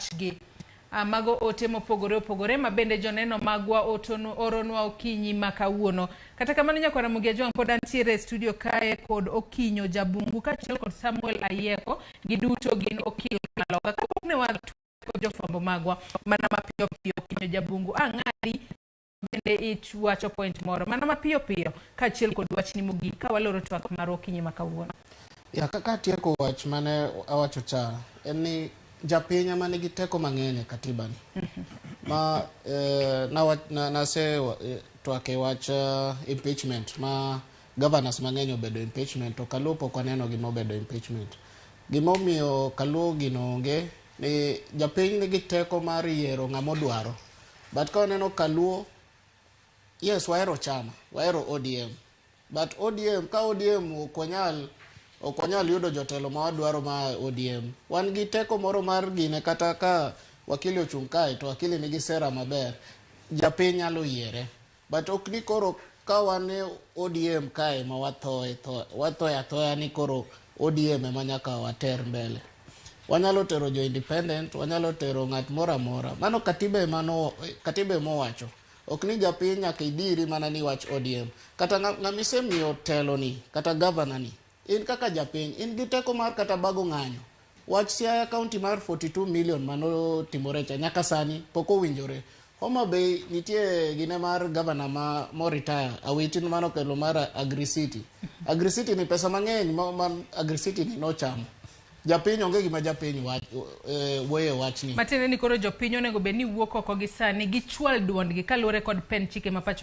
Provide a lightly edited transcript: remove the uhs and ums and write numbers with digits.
pachgi. Mago ote mopogore opogore ma bende joneno magwa oronwa okinyi ma kawuono. Kata kamano nyakwar Ramogi Ajwang' pod antiere e studio kae kod Okinyo Jabungu kaachiel kod Samuel Ayieko, giduto gin okil maloka. Kapok ne wadhi kod jofwambo magwa mana mapiyo piyo Okinyo Jabungu ang'adi bende iwacho point moro mana mapiyo piyo kaachiel kod wachni mogik ka waloro twak marwa okinyi ma kawuono. Ya, kaka atieko wach mane awacho cha en ni japiny ema nigi teko mang'eny e katiba ni. Ma nase twak e wach impeachment ma governors mang'eny obedo impeachment to Kaluo pok waneno gima obedo impeachment. Gimomiyo Kaluo gino onge ni japiny nigi teko mar yiero ng'ama odwaro. But ka waneno Kaluo, yes wahero chama, wahero ODM. But ODM, ka ODM ok wanyal yudo jotelo ma wadwaro ma ODM. Wan gi teko moro mar gine kata ka wakili ochung' kae to wakili nigi sera maber. Japiny nyalo yiere. But ok ni koro ka wan e ODM kae ma wathoe wathoe athoya ni koro ODM ema nyaka water mbele. Wanyalo tero jo independent, wanyalo tero ng'at moro amora. Mano katiba ema no, katiba ema owacho. Ok ni japiny nyaka idiri mana ni wach ODM. Kata ng'ama isemiyo telo ni, kata governor ni, in kaka japiny, in gi teko mar kata bago ng'anyo. Wach Siaya County mar 42 million manotimore cha nyaka sani pok owinjore. Homa Bay nitie gine mar governor ma mo retire Awiti manokelo mar Agricity. Agricity ni pesa mang'eny ma Agricity ni nochamo. Japiny onge gima japiny wach, wuoye wachni. Matiende ni koro jopiny onego bed ni wuok oko gi sani gichwal duondgi kaluwore kod pen chike ma pacho.